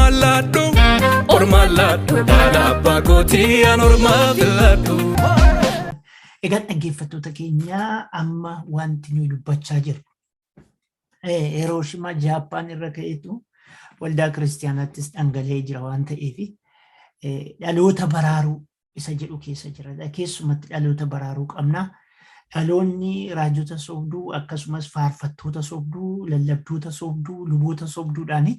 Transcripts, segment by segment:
Ormaan laadhu, ormaan laadhu, haadha abbaa kootii an ormaa filadhu. Egaa dhaggeeffattoota keenya, amma wanti nuyi dubbachaa jirru Hirooshimaa Jaappaan irra ka'eetu waldaa kiristaanaattis dhangala'ee jira waan ta'eef, dhaloota baraaruu isa jedhu keessa jira. Keessumatti dhaloota baraaruu qabna. Dhaloonni raajota sobduu, akkasumas faarfattoota sobduu, lallabdoota sobduu, luboota sobduudhaan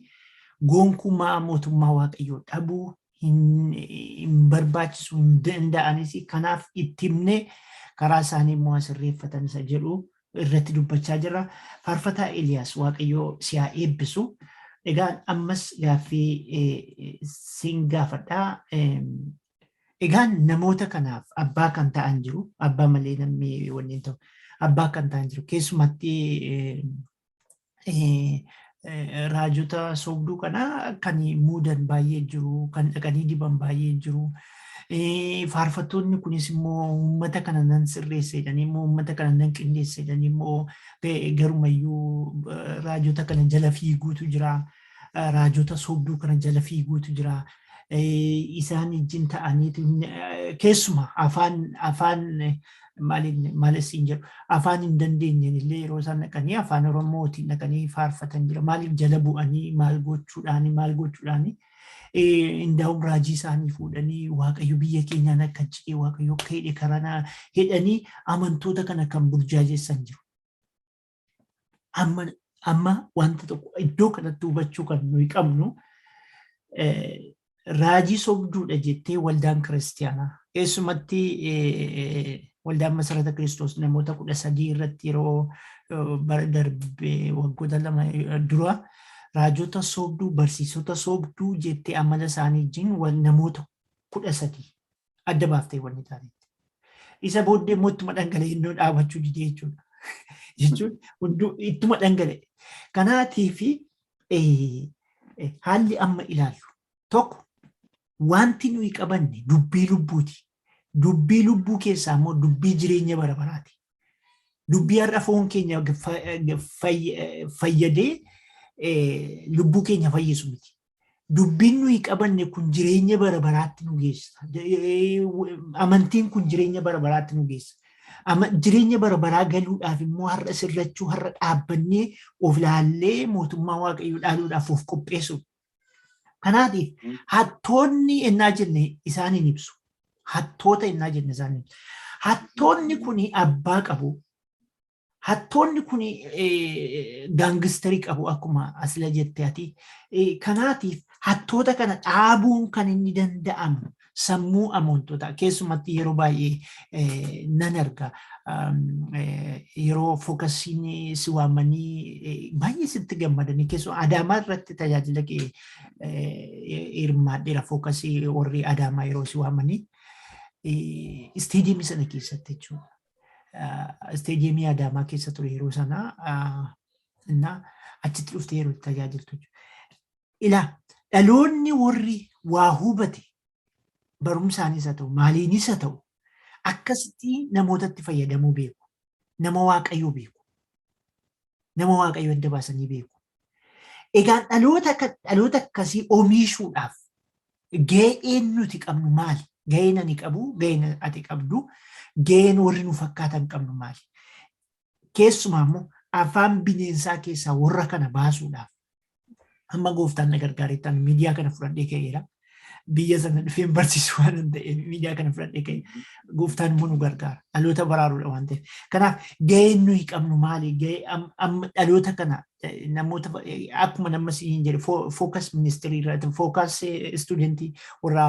gonkumaa mootummaa Waaqayyoo dhabuu hin barbaachisu, hin danda'anis. Kanaaf itti himnee karaa isaanii immoo sirreeffatan isa jedhu irratti dubbachaa jirra. Faarfataa Eliyaas, Waaqayyoo si haa eebbisu. Egaa ammas gaaffii siin gaafadhaa. Egaan namoota kanaaf abbaa kan ta'an jiru. Abbaa malee namni wanneen ta'u. Abbaa kan ta'an jiru. Keessumatti raajota sobduu kana kan muudan baay'ee jiru. Kan dhaqanii diban baay'ee jiru. Faarfattoonni kunis immoo uummata kana nan sirreessa jedhanii immoo, uummata kana nan qindeessa jedhanii immoo, garumayyuu raajota kana jala fiiguutu jira. Raajota sobduu kana jala fiiguutu jira. Isaan wajjin ta'aniitu keessuma afaan maaliin maalis hin jedhu, afaan hin dandeenyeen illee yeroo isaan dhaqanii afaan Oromootiin dhaqanii faarfatan jira. Maaliif jala bu'anii, maal gochuudhaani, maal gochuudhaani, indaa'um raajii isaanii fuudhanii, Waaqayyo biyya keenyaan akka jedhee, Waaqayyo akka hidhe karanaa hidhanii amantoota kana kan burjaajessan jiru. Amma wanta tokko iddoo kanatti hubachuu kan nuyi qabnu, raajii sobduudha jettee waldaan kiristiyaanaa, keessumatti waldaan Masarata Kiristoos, namoota 13 irratti yeroo bara darbe, waggoota 2 dura, raajota sobduu, barsiisota sobduu jettee amala isaanii wajjin namoota 13 adda baaftee wanni taatetti. Isa booddee immoo ittuma dhangala'e, innoo dhaabachuu didee jechuudha. Jechuun hunduu ittuma dhangala'e. Kanaatii fi haalli amma ilaallu tokko, wanti nuyi qabanne dubbii lubbuuti. Dubbii lubbuu keessaa immoo dubbii jireenya bara baraati. Dubbii har'a foon keenya fayyadee lubbuu keenya fayyisu miti. Dubbiin nuyi qabanne kun jireenya bara baraatti nu geessa. Amantiin kun jireenya bara baraatti nu geessa. Jireenya bara baraa galuudhaaf immoo har'a sirrachuu, har'a dhaabbannee of laallee mootummaa Waaqayyoo dhaaluudhaaf of qopheessu. Kanaatiif hattoonni ennaa jenne isaaniin ibsu. Hattoota ennaa jenne isaaniin ibsu. Hattoonni kun abbaa qabu. Hattoonni kun gangsterii qabu, akkuma asila jette ati. Kanaatiif hattoota kana dhaabuun kan inni danda'amu sammuu amantoota keessumatti yeroo baay'ee nan arga. Yeroo focusiin si waamanii baay'ee sitti gammadanii, keessumaa Adaamaa irratti tajaajila kee hirmaadheera, focusii warri Adaamaa yeroo si waamanii isteediyeemii sana keessatti jechuudha. Isteediyeemii Adaamaa keessa ture yeroo sana, achitti dhuftee yeroo tajaajiltu. Ilaa, dhaloonni warri waa hubate barumsaanis haa ta'u, maaliinis haa ta'u, akkasitti namootatti fayyadamuu beeku. Nama Waaqayyoo beeku. Nama Waaqayyoo adda baasanii beeku. Egaa dhaloota akkasii oomishuudhaaf ga'een nuti qabnu maali? Ga'een ani qabu, ga'een ati qabdu, ga'een warri nu fakkaatan qabnu maali? Keessumaa immoo afaan bineensaa keessaa warra kana baasuudhaaf amma gooftaan na gargaaretti ani miidiyaa kana fudhadhee ka'eera. Biyya sana dhufeen barsiisu waan hin ta'eef miidiyaa kana fudhadhee ka'e. Gooftaan immoo nu gargaara. Dhaloota baraaruudha waan ta'eef. Kanaaf ga'een nuyi qabnu maali? Ga'ee amma dhaloota kana namoota akkuma nama siin jedhe focus ministry irratti, focus studentii warra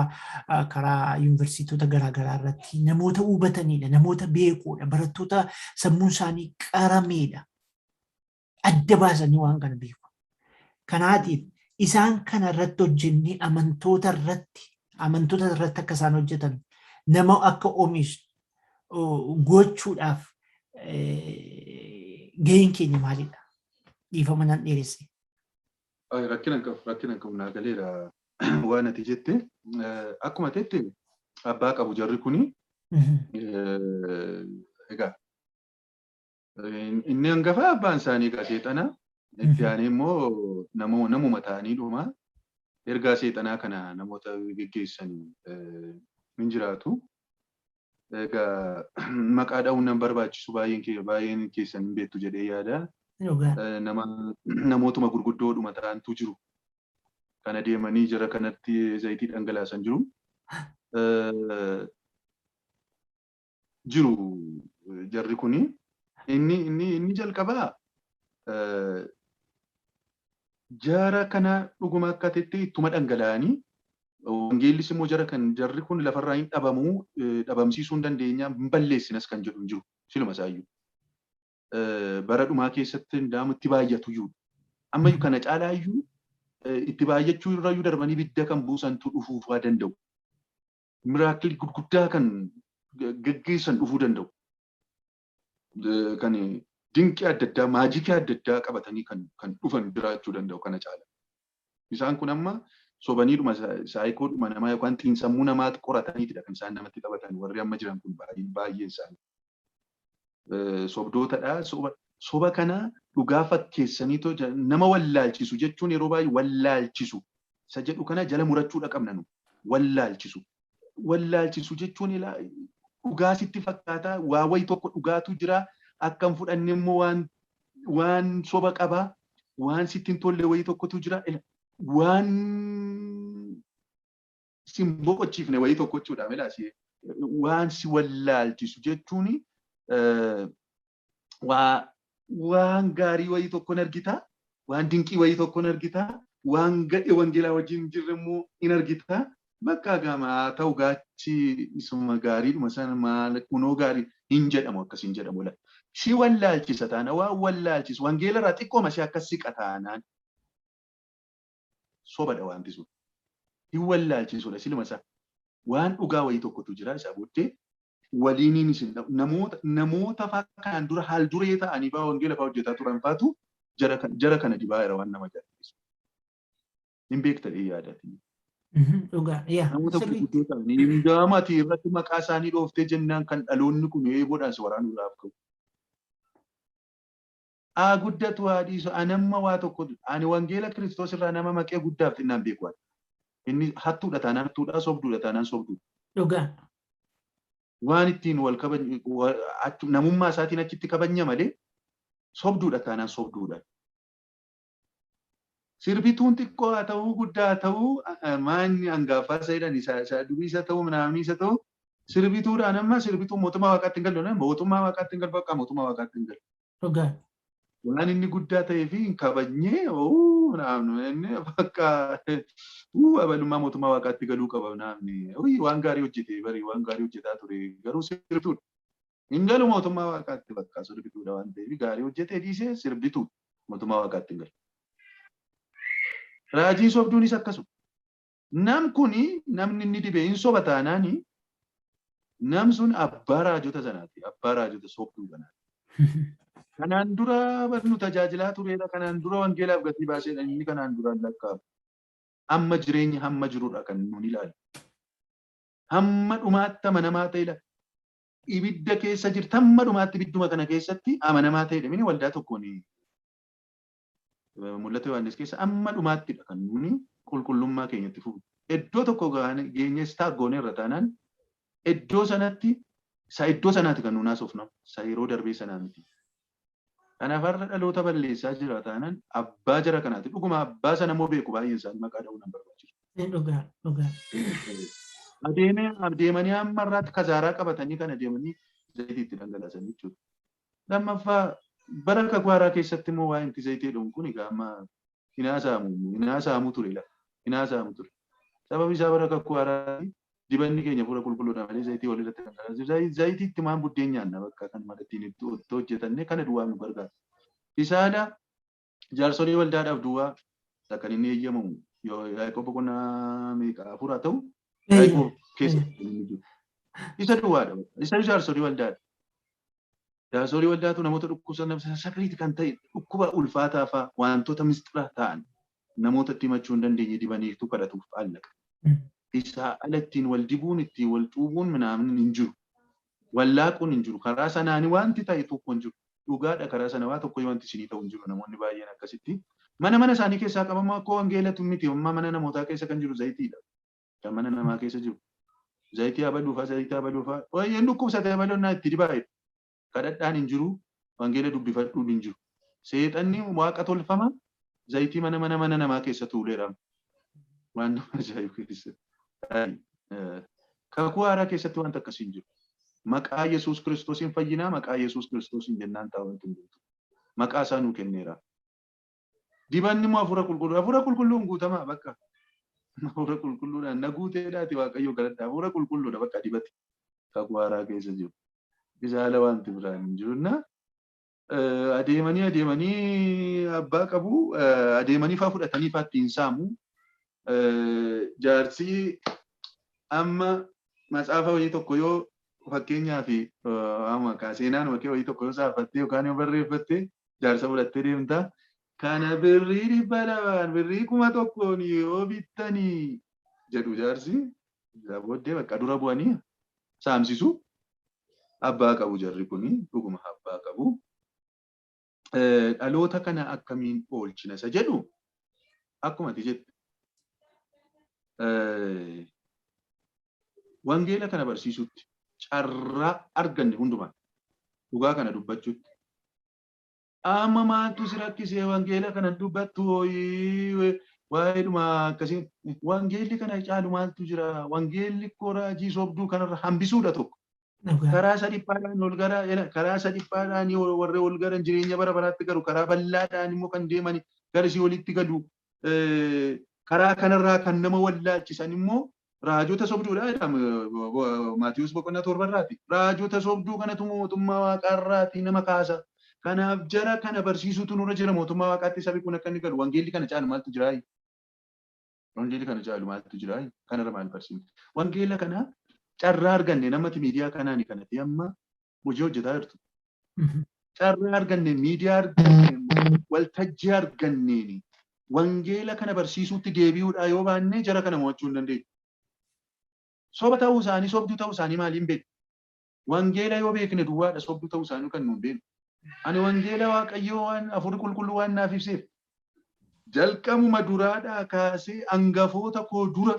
karaa yuunivarsiitota garaagaraa irratti namoota hubatanidha. Namoota beekuudha. Barattoota sammuun isaanii qarameedha. Adda baasanii waan kana beeku. Kanaatiif isaan kana irratti hojjennee amantoota irratti akka isaan hojjetan, nama akka oomishnu gochuudhaaf gaheen keenya maalidha? Dhiifama, nan dheeresse. Rakkina hin qabu, rakkina hin qabu, naa galeera waan ati jette. Akkuma jette abbaa qabu jarri kuni. Egaa inni hangafa abbaan isaanii egaa seexana. Itti aanee immoo namuma ta'anii dhuma. Ergaa seexanaa kana namoota geggeessan hin jiraatu. Egaa maqaa dha'uun nan barbaachisu, baay'een keessan hin beektu jedhee yaada. Namootuma gurguddoodhuma ta'antu jiru. Kana deemanii jara kanatti zayitii dhangalaasan jiru. Jiru jarri kuni. Inni jalqabaa jara kana dhuguma akka ta'etti ittuma dhangala'anii, wangeellis immoo jara kan jarri kun lafarraa hin dhabamuu, dhabamsiisuu hin dandeenya, hin balleessinas kan jedhu hin jiru siluma isaayyuu. Bara dhumaa keessatti hundaamu itti baay'atu iyyuu. Ammayyuu kana caalaayyuu itti baay'achuu irrayyuu darbanii ibidda kan buusantu dhufuuf waa danda'u. Miracle gurguddaa kan geggeessan dhufuu danda'u. Kan dinqii adda addaa, magic adda addaa qabatanii kan dhufan jiraachuu danda'u kana caala. Isaan kun amma sobaniidhuma saayikoodhuma namaa yookaan xiinsammuu namaatti qorataniitidha kan isaan namatti taphatan, warri amma jiran kun baay'een isaanii. Sobdootadha. Soba kana dhugaa fakkeessanii nama wallaalchisu jechuun, yeroo baay'ee wallaalchisu isa jedhu kana jala murachuudha qabna nu. Wallaalchisu. Wallaalchisu jechuun dhugaa sitti fakkaata, waa wayi tokko dhugaatu jira, akkam fudhanne immoo waan soba qabaa, waan sitti hin tolle wayii tokkotu jira, waan si hin boqochiifne wayii tokko jechuudha. Waan si wallaalchisu jechuun waan gaarii wayii tokko argita, waan dinqii wayii tokko argita, waan gadhe wangeelaa wajjin jirre immoo in argita. Bakka gama haa ta'u, gaachi isuma gaariidhuma sana maal kunoo gaarii hin jedhamu, akkas hin jedhamu. Si wallaalchisa taana, waan wallaalchisu wangeela irraa xiqqooma si akkas siqa taanaan sobadha wanti sun. Hin wallaalchisudha siluma isaa. Waan dhugaa wayii tokkotu jira, isaa booddee waliiniin isin namoota fa'aa kanaan dura haal duree ta'anii fa'aa wangeela fa'aa hojjetaa turan fa'aatu jara kana dibaa jira, waan nama ajaa'ibsiisu. Hin beekta yaadati. Dhugaa, yaa. Namoota gurguddoo ta'anii hundaamati irratti maqaa isaanii dhooftee jennaan kan dhaloonni kun eeboodhaan si waraanuudhaaf ka'u. Haa guddatu haa dhiisu, ani amma waa tokko, ani wangeela Kiristoos irraa nama maqee guddaaf xinnaan beeku. Inni hattuudha taanaan hattuudha, sobduudha taanaan sobduudha. Dhugaa. Waan ittiin wal kabaj namummaa isaatiin achitti kabajnya malee, sobduudha taanaan sobduudha. Sirbituun xiqqoo haa ta'uu, guddaa haa ta'uu, maanni hangaafaa isa jedhan, isa durii isa ta'uu, minaamni isa ta'uu, sirbituudhaan amma sirbituun mootummaa waaqaatti hin galu, mootummaa waaqaatti hin galu, bakka mootummaa waaqaatti hin galu. Dhugaa. Waan inni guddaa ta'ee fi hin kabajnee inni bakka abalummaa mootummaa waaqaatti galuu qaba, naamni waan gaarii hojjete bari, waan gaarii hojjetaa ture, garuu sirbituudha. Hin galu mootummaa waaqaatti, bakka sirbituudha waan ta'eef, gaarii hojjetee dhiisee sirbituudha, mootummaa waaqaatti hin galu. Raajii sobduunis akkasuma. Nam kuni namni inni dibe hin soba taanaani, nam sun abbaa raajota sanaati. Abbaa raajota sobduu kanaati. Kanaan dura nu tajaajilaa tureera. Kanaan dura wangeelaaf gatii baaseedha. Inni kanaan dura lakkaa'amu. Amma jireenya hamma jirudha kan nuun ilaalu. Hamma dhumaatti amanamaa ta'e, ibidda keessa jirta, hamma dhumaatti ibidduma kana keessatti amanamaa ta'edha. Mini waldaa tokkoon Mul'ata Yohaannis keessa amma dhumaattidha kan nuuni qulqullummaa keenyatti fufu. Iddoo tokko geenyes taaggoone irra taanaan, iddoo sanatti, isa iddoo sanaati kan nuun haasofnu, isa yeroo darbee sanaa miti. Kanaaf har'a dhaloota balleessaa jira taanaan abbaa jara kanaati. Dhuguma abbaa sana immoo beeku baay'een isaanii, maqaa dha'uun hin barbaachisu. Dhugaa, dhugaa. Adeemee adeemanii hamma irraatti kazaaraa qabatanii kan adeemanii zayitii itti dhangalaasan jechuudha. Lammaffaa, bara kakuu haaraa keessatti immoo waa'ee inti zayitii jedhamu kun egaa amma hin haasa'amu ture, lafa hin haasa'amu ture. Sababi isaa bara kakuu haaraa dibanni keenya fuula qulqulluudha malee zayitii walirratti dhangalaasu. Zayitii itti maan buddeen nyaanna, bakka kan ittiin itti hojjetanne kana duwwaa nu gargaara. Isaadha jaarsolii waldaadhaaf duwwaa kan inni eeyyamamu, yoo Yaaqoob boqonnaa meeqa, afur haa ta'u, Yaaqoob keessatti inni jiru. Isa duwwaadha. Isa jaarsolii waldaadha. Jaarsolii waldaatu namoota dhukkubsatan, sakriiti kan ta'e, dhukkuba ulfaataa fa'aa, wantoota mistira ta'an namoota itti himachuu hin dandeenye dibaniitu kadhatuuf allaqa. Isaa ala ittiin wal dibuun, ittiin wal cuubuun minaamin hin jiru. Wallaaquun hin jiru. Karaa sanaani wanti ta'e tokko hin jiru. Dhugaadha, karaa sana waa tokko wanti isinii ta'u hin jiru, namoonni baay'een akkasitti. Mana mana isaanii keessaa qabamu akka wangeelatu miti amma mana namootaa keessa kan jiru zayitiidha. Kan mana namaa keessa jiru. Zayitii abaluufaa zayitii abaluufaa wayyeen dhukkubsate abaluun itti dibaa'e. Kadhadhaan hin jiru wangeela dubbifadhuun hin jiru. Seexanni waaqa tolfama zayitii mana mana mana namaa keessa tuuleera. Waan nama ajaa'ibu keessa. Kakuu haaraa keessatti wanta akkasii hin jiru. Maqaa Yesuus Kiristoosiin fayyinaa maqaa Yesuus Kiristoosiin jennaan ta'a wanti hundumtu. Maqaa isaa nuu kenneera. Dibanni immoo hafuura qulqulluu. Hafuura qulqulluun guutamaa bakka. Hafuura qulqulluudhaan na guuteedhaati Waaqayyo kadhadha. Hafuura qulqulluudha bakka dibati. Kakuu haaraa keessa jiru. Isa ala wanti biraan hin jiru. Adeemanii adeemanii abbaa qabu adeemanii faa fudhatanii faa ittiin saamu. Jaarsi amma matsaafa wayii tokko yoo fakkeenyaaf amma seenaan wayii tokko yoo saafattee yookaan yoo barreeffatte jaarsa fudhattee deemta. Kana birrii 200 birrii 1000 yoo bittanii jedhu jaarsi. Isaa booddee bakka dura bu'anii saamsisu. Abbaa qabu jarri kuni dhuguma abbaa qabu. Dhaloota kana akkamiin oolchina isa jedhu akkuma ati jette. Wangeela kana barsiisutti carraa arganne hundumaan dhugaa kana dubbachuutti. Amma maaltu si rakkisee wangeela kana dubbattu hooyi waa'eedhuma akkasii wangeelli kana caalu maaltu jira wangeelli koo raajii sobduu kanarra hambisuudha tokko. Karaa isa dhiphaadhaan ol gara karaa isa dhiphaadhaan warra ol garan jireenya bara baraatti galu karaa bal'aadhaan immoo kan deeman gara isii olitti galu karaa kanarraa kan nama wallaalchisan immoo raajota sobduudha jedhama Maatiyuus boqonnaa 7 irraati. Raajota sobduu kanatu mootummaa waaqaarraati nama kaasa. Kanaaf jara kana barsiisuutu nurra jira mootummaa waaqaatti sabi kun akka inni galu wangeelli kana caalu maaltu jiraa? Wangeelli kana caalu maaltu jiraa? Kanarra maal barsiifna? Wangeela kana carraa arganne namatti miidiyaa kanaani kanatti amma hojii hojjetaa jirtu. Carraa arganne miidiyaa arganne waltajjii arganneeni wangeela kana barsiisuutti deebi'uudhaa yoo baanne jara kana mo'achuu hin dandeenyu. Soba ta'uu isaanii sobduu ta'uu isaanii maaliin beekna? Wangeela yoo beekne duwwaadha sobduu ta'uu isaanii kan nuun beeknu. Ani wangeela Waaqayyoo waan hafuurri qulqulluu waan naaf ibseef jalqabuma duraadhaa kaasee hangafoota koo dura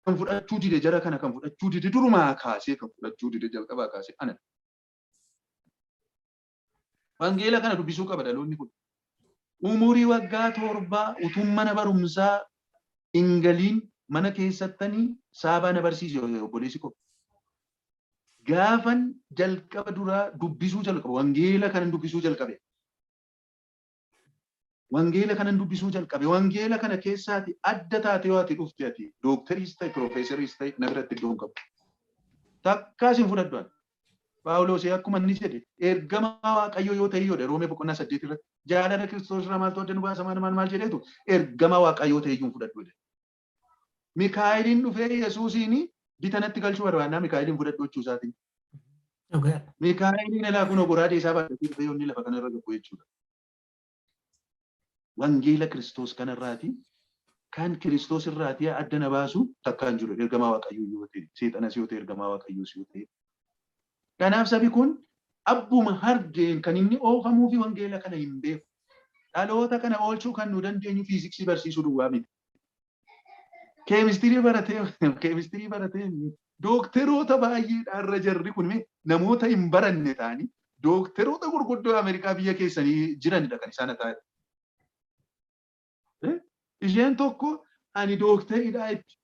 kan fudhachuu dide jara kana kan fudhachuu dide durumaa kaasee kan fudhachuu dide jalqabaa kaasee ana. Wangeela kana dubbisuu qaba dhaloonni kun. Umurii waggaa 7 utuu mana barumsaa hin galiin mana keessattanii saabaa na barsiise obboleessi koo. Gaafan jalqaba duraa dubbisuu jalqabe wangeela kanan dubbisuu jalqabe. Wangeela kanan dubbisuu jalqabe. Wangeela kana keessaati adda taate yoo ati dhufte ati dooktariis ta'e piroofeesariis ta'e na biratti iddoo hin qabu. Takkaas hin fudhadhu ani. Phaawulos akkuma inni jedhe ergama Waaqayyoo yoo ta'e yoo Roomee boqonnaa 8 irratti jaalala Kiristoos irraa maaltu adda nu baasa maal maal maal jedheetu ergama Waaqayyoo ta'e iyyuu hin fudhadhu jedhe. Mikaa'eliin dhufee Yesuusiin bitanatti galchuu barbaannaa Mikaa'eliin fudhadhu jechuu isaatiin. Mikaa'eliin alaa kun goraadee isaa baadhatee dhufee inni lafa kanarra gabu jechuudha. Wangeela Kiristoos kanarraati kan Kiristoos irraatii adda na baasu takka hin jiru ergamaa Waaqayyoo yoo ta'e seexanas yoo ta'e ergamaa Waaqayyoos yoo ta'e. Kanaaf sabi kun abbuma hargeen kan inni oofamuu fi wangeela kana hin beeku. Dhaloota kana oolchuu kan nu dandeenyu fiiziksii barsiisuu duwwaa miti. Keemistirii baratee dookteroota baay'eedha irra jarri kun namoota hin baranne ta'anii dookteroota gurguddoo Ameerikaa biyya keessanii jiranidha kan isaan ta'an. Isheen tokko ani dookteriidha jetti.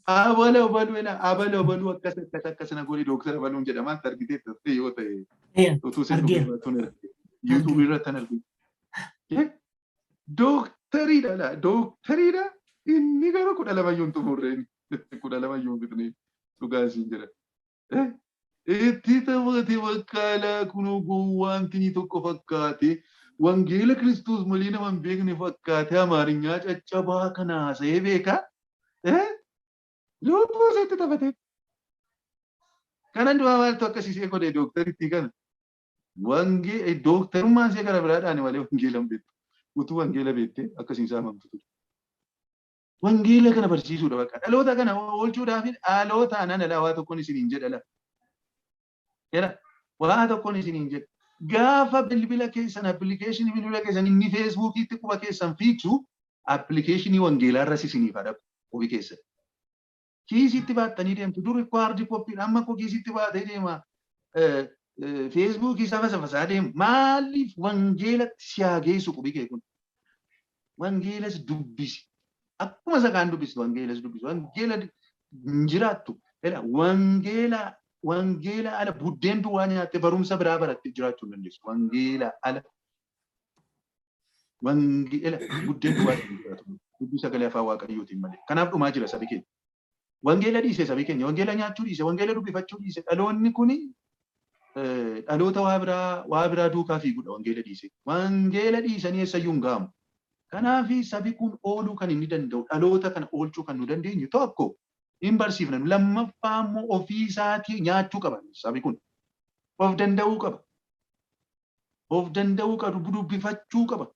Abala abaluu abala abaluu akkas akkas akkas na godhi dooktera abaluun jedhama argitee turte yoo ta'e utuu sin dhugumattuun argite yuutuubii irratti kan argite. Dookteriidha laa dookteriidha inni garuu 12 iyyuu hin xumurreen 12 iyyuu hin fixneen dhugaa siin jedha. Itti taphate bakkaalaa kunoo gowwaantinii tokko fakkaate wangeela Kiristoos malee nama hin beekne fakkaate Amaarinyaa caccabaa kana haasa'ee beeka. Lubbuu isaatti taphate. Kanan du'aa maaltu akkasii godhe dooktarittii kana. Wangee dooktarummaan ishee gara biraadhaan malee wangeela hin beektu. Utuu wangeela beektee akkasiin saamamtu ture. Wangeela kana barsiisuudha bakka. Dhaloota kana oolchuudhaaf dhaloota anan alaa waa tokkoon isiniin jedha la. Jedha waa tokkoon isiniin jedha. Gaafa bilbila keessan, application bilbila keessan inni Facebookiitti quba keessan fiigsu, application wangeelaa irra isiniif haadha qubi keessan. Kiisitti baattanii deemtu. Dur ikkoo hard copydha, amma ikkoo kiisitti baatee deema. Facebookii safa safasaa deemu. Maaliif? Wangeelatti si haa geessu qubi kee kun? Wangeelas dubbisi. Akkuma isa kaan dubbistu wangeelas dubbisi. Wangeela hin jiraattu. Wangeela ala buddeen duwwaa nyaattee barumsa biraa barattee jiraachuu hin dandeessu. Wangeela ala. Wangeela buddeen duwwaa hin jiraatu. Dubbii sagalee afaan Waaqayyootiin malee. Kanaaf dhumaa jira sabi keenya. Wangeela dhiise sabi keenya. Wangeela nyaachuu dhiise. Wangeela dubbifachuu dhiise. Dhaloonni kuni dhaloota waa biraa duukaa fiigudha wangeela dhiise. Wangeela dhiisanii eessayyuu hin ga'amu. Kanaaf sabi kun ooluu kan inni danda'u, dhaloota kana oolchuu kan nu dandeenyu, tokko hin barsiifna. Lammaffaa immoo ofii isaatii nyaachuu qaba sabi kun. Of danda'uu qaba. Of danda'uu qaba, dubbifachuu qaba.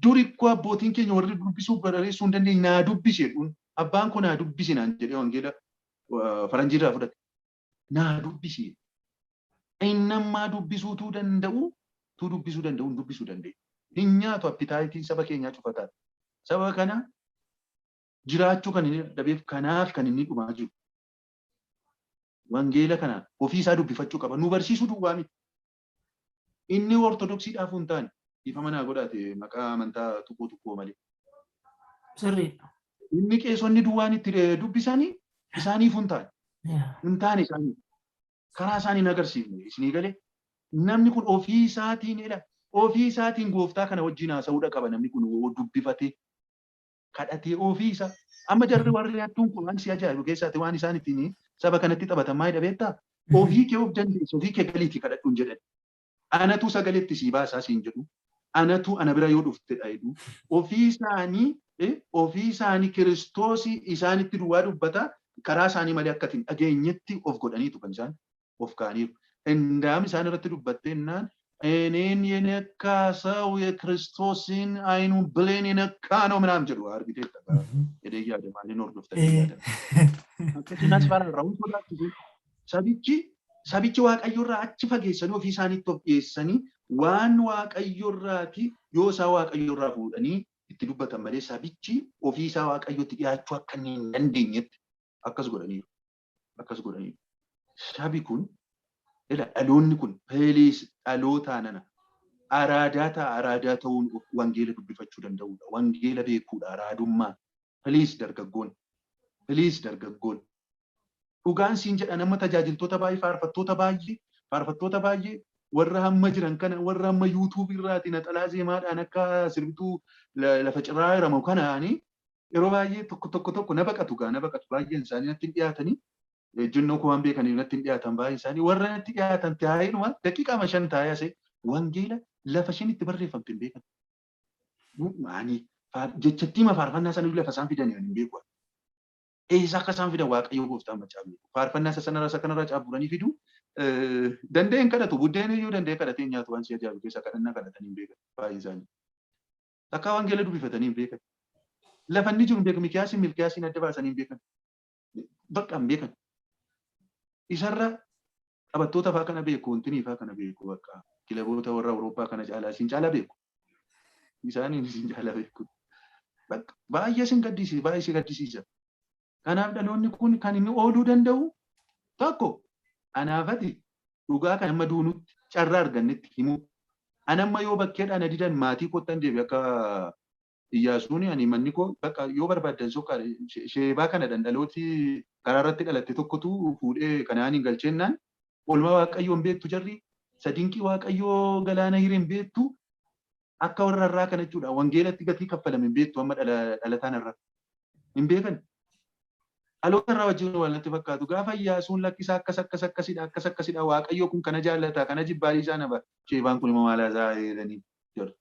Duri ikkoo abbootiin keenya warri dubbisuu barreessuu hin dandeenye naa dubbisi jedhuun, abbaan koo naa dubbisi naan jedhee wangeela faranjiirraa fudhate. Naa dubbisi. Inni ammaa dubbisuutuu danda'u, tuu dubbisuu danda'u hin dubbisuu danda'e. Hin nyaatu, appetiteiin saba keenyaa cufataadha. Saba kana jiraachuu kan inni dadhabeef kanaaf kan inni dhumaa jiru. Wangeela kana ofii isaa dubbifachuu qaba. Nu barsiisuu duwwaa miti. Inni Ortodoksiidhaaf hin taane, dhiifama naa godhaate maqaa amantaa tuquu tuquu malee. Sirriidha. Inni qeesonni duwwaan itti dubbisanii isaaniif hin taane. Hin taane isaaniif. Karaa isaanii hin agarsiifne isinii galee. Namni kun ofii isaatiin ila ofii isaatiin gooftaa kana wajjin haasa'uudha qaba, namni kun dubbifatee kadhatee ofii isaa. Amma jarri warri hattuun kun waan si ajaa'ibu keessaati waan isaan ittiin saba kanatti taphatan maal beektaa? Ofii kee of dandeessu, ofii kee galiitii kadhadhuun jedhan. Anatu sagaleetti sii baasaa siin jedhu. Anatu ana bira yoo dhuftedha jedhu. Ofii isaanii Kiristoosii isaanitti duwwaa dubbata, karaa isaanii malee akka hin dhageenyetti of godhaniitu kan isaan of kaaniiru. Indaam isaan irratti dubbattee innaan እኔን የነካ ሰው የክርስቶስን አይኑን ብሌን የነካ ነው ምናምን jedhu argiteetta jedhee yaada, maaliin hordoftanii yaada. Akkasumas fararra sodaachisu. Sabichi Waaqayyorraa achi fageessanii ofii isaaniitti of dhiyeessanii waan Waaqayyorraati yoo isaa Waaqayyorraa fuudhanii itti dubbatan malee sabichi ofii isaa Waaqayyotti dhiyaachuu akka inni hin dandeenyetti akkas godhaniiru. Akkas godhaniiru. Sabi kun ila dhaloonni kun, please, dhaloota nana araadaa ta'a. Araadaa ta'uun wangeela dubbifachuu danda'uudha. Wangeela beekuudha araadummaa. Please dargaggoon. Please dargaggoon. Dhugaan siin jedha, nama tajaajiltoota baay'ee, faarfattoota baay'ee warra hamma jiran kana, warra hamma YouTube irraati naxalaa zeemaadhaan akka sirbituu lafa ciraa hiramu kanaani yeroo baay'ee tokko tokko tokko na baqatu gaa, na baqatu. Baay'een isaanii natti hin dhiyaatanii, ejjennoo koo waan beekaniif natti hin dhiyaatan baay'een isaanii. Warra natti dhiyaatan taa'ee daqiiqaa 5 taa'ee asee wangeela lafa isheen itti barreeffamte hin beekan. Ani jechattiima faarfannaa sana lafa isaan fidan hin beeku. Eessa akka isaan fidan Waaqayyo gooftaan macaa beeku. Faarfannaa isa sanarraa isa kanarraa caaburanii fidu. Danda'een kadhatu, buddeen iyyuu danda'ee kadhatee nyaatu. Waan si ajaa'ibu keessa kadhannaa kadhatanii hin beekan baay'een isaanii. Takkaa wangeela dubbifatanii hin beekan. Lafa inni jiru hin beekan. Mikiyaasiin Milkiyaasiin adda baasanii hin beekan. Bakka hin beekan. Isarra taphattoota fa'aa kana beeku, wantinii fa'aa kana beeku, bakka kilaboota warra Awurooppaa kana caalaa isin caalaa beeku. Isaaniin isin caalaa beeku. Bakka baay'ee isin gaddisiisa, baay'ee isin gaddisiisa. Kanaaf dhaloonni kun kan inni ooluu danda'u tokko anaafati dhugaa kan amma duunutti carraa argannetti himuu. Ani amma yoo bakkeedhaan adidan maatii kottan deebi akka Iyyaasuuni, ani manni koo bakka yoo barbaaddan sokka sheebaa kana dhandhalooti karaa irratti dhalatte tokkotu fuudhee kanaan hin galcheennaan oolmaa Waaqayyoo hin beektu, jarri sadinqii Waaqayyoo galaana hiree hin beektu, akka warra irraa kana jechuudha, wangeelatti gatii kaffalame hin beektu, amma dhalataan irra hin beekan. Dhaloota irraa wajjin wal natti fakkaatu. Gaafa Iyyaasuun lakkisaa akkas akkas akkasidha, akkas akkasidha, Waaqayyo kun kana jaallata, kana jibbaa, isaa nama sheebaan kun immoo maal isaa jedhanii jiru.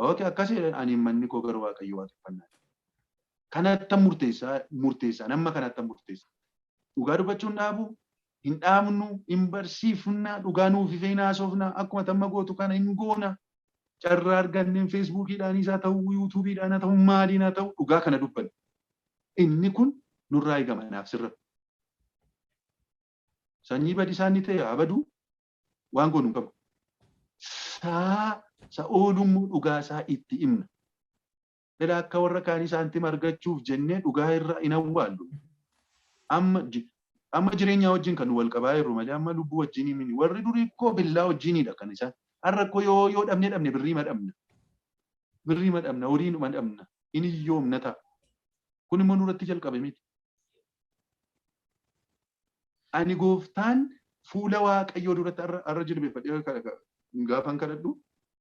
Okay, akkas ani manni koo garuu Waaqayyo waaqeffannaa. Kanatti murteessaa murteessaa nama kanatti murteessa. Dhugaa dubbachuun dhaabu hin dhaabnu, hin barsiifna, dhugaa nuuf ifee haasofna, akkuma tamma gootu kana hin goona. Carraa arganneen Facebookiidhaanis haa ta'u, YouTubeiidhaan haa ta'u, maaliin haa ta'u, dhugaa kana dubbanna. Inni kun nurraa eegama naaf sirra. Sanyii badisaa inni ta'e haa badu, waan goonu hin qabu. Saa sa oolummoo dhugaa isaa itti himna. Jedha akka warra kaanii saantima argachuuf jennee dhugaa irra hin awwaallu. Amma jireenya wajjin kan wal qabaa jirru malee amma lubbuu wajjin miti. Warri durii koo billaa wajjinidha kan isaan. Har'a koo yoo dhabne dhabne birrii dhabna. Birrii dhabna, horii dhabna. Inni yoomna ta'a. Kun immoo nurratti jalqabe miti. Ani gooftaan fuula Waaqayyoo duratti har'a jilbeeffadhee gaafan kadhadhu,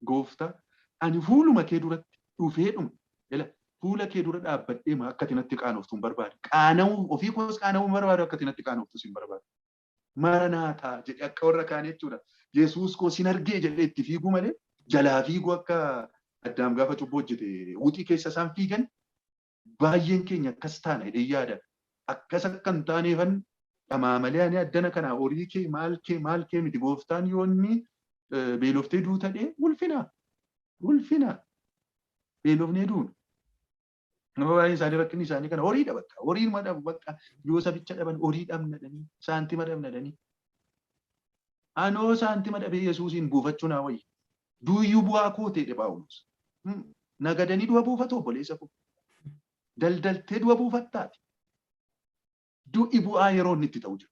gooftaa, ani fuuluma kee duratti dhufeedhuma ila fuula kee dura dhaabbadhee akka ati natti qaanoftu hin barbaadu. Qaana'uu ofii koos qaana'uu hin barbaadu, akka ati natti qaanoftu hin barbaadu. Maranaataa jedhee akka warra kaanii jechuudha. Yesuus koo sin argee jedhee itti fiiguu malee jalaa fiiguu, akka Addaam gaafa cubbuu hojjete wuxii keessa isaan fiigan, baay'een keenya akkas taana jedhee yaada. Akkas akka hin taaneefan dhamaa malee ani addana kana horii kee maal kee maal kee miti. Gooftaan yoo inni beeloftee duuta dhee, ulfina ulfina beelofnee duuna. Nama baay'een isaanii rakkinni isaanii kana horiidha bakka. Horiin dhabu bakka, yoo sabicha dhaban horii dhabna dhanii, saantima dhabna dhanii. Anoo saantima dhabee Yesuusiin buufachuu naa wayya. Duuyyuu bu'aa koo ta'e Phaawulos. Nagadanii du'a buufatu, obboleessa koo. Daldaltee du'a buufattaati. Du'i bu'aa yeroo inni itti ta'u jira.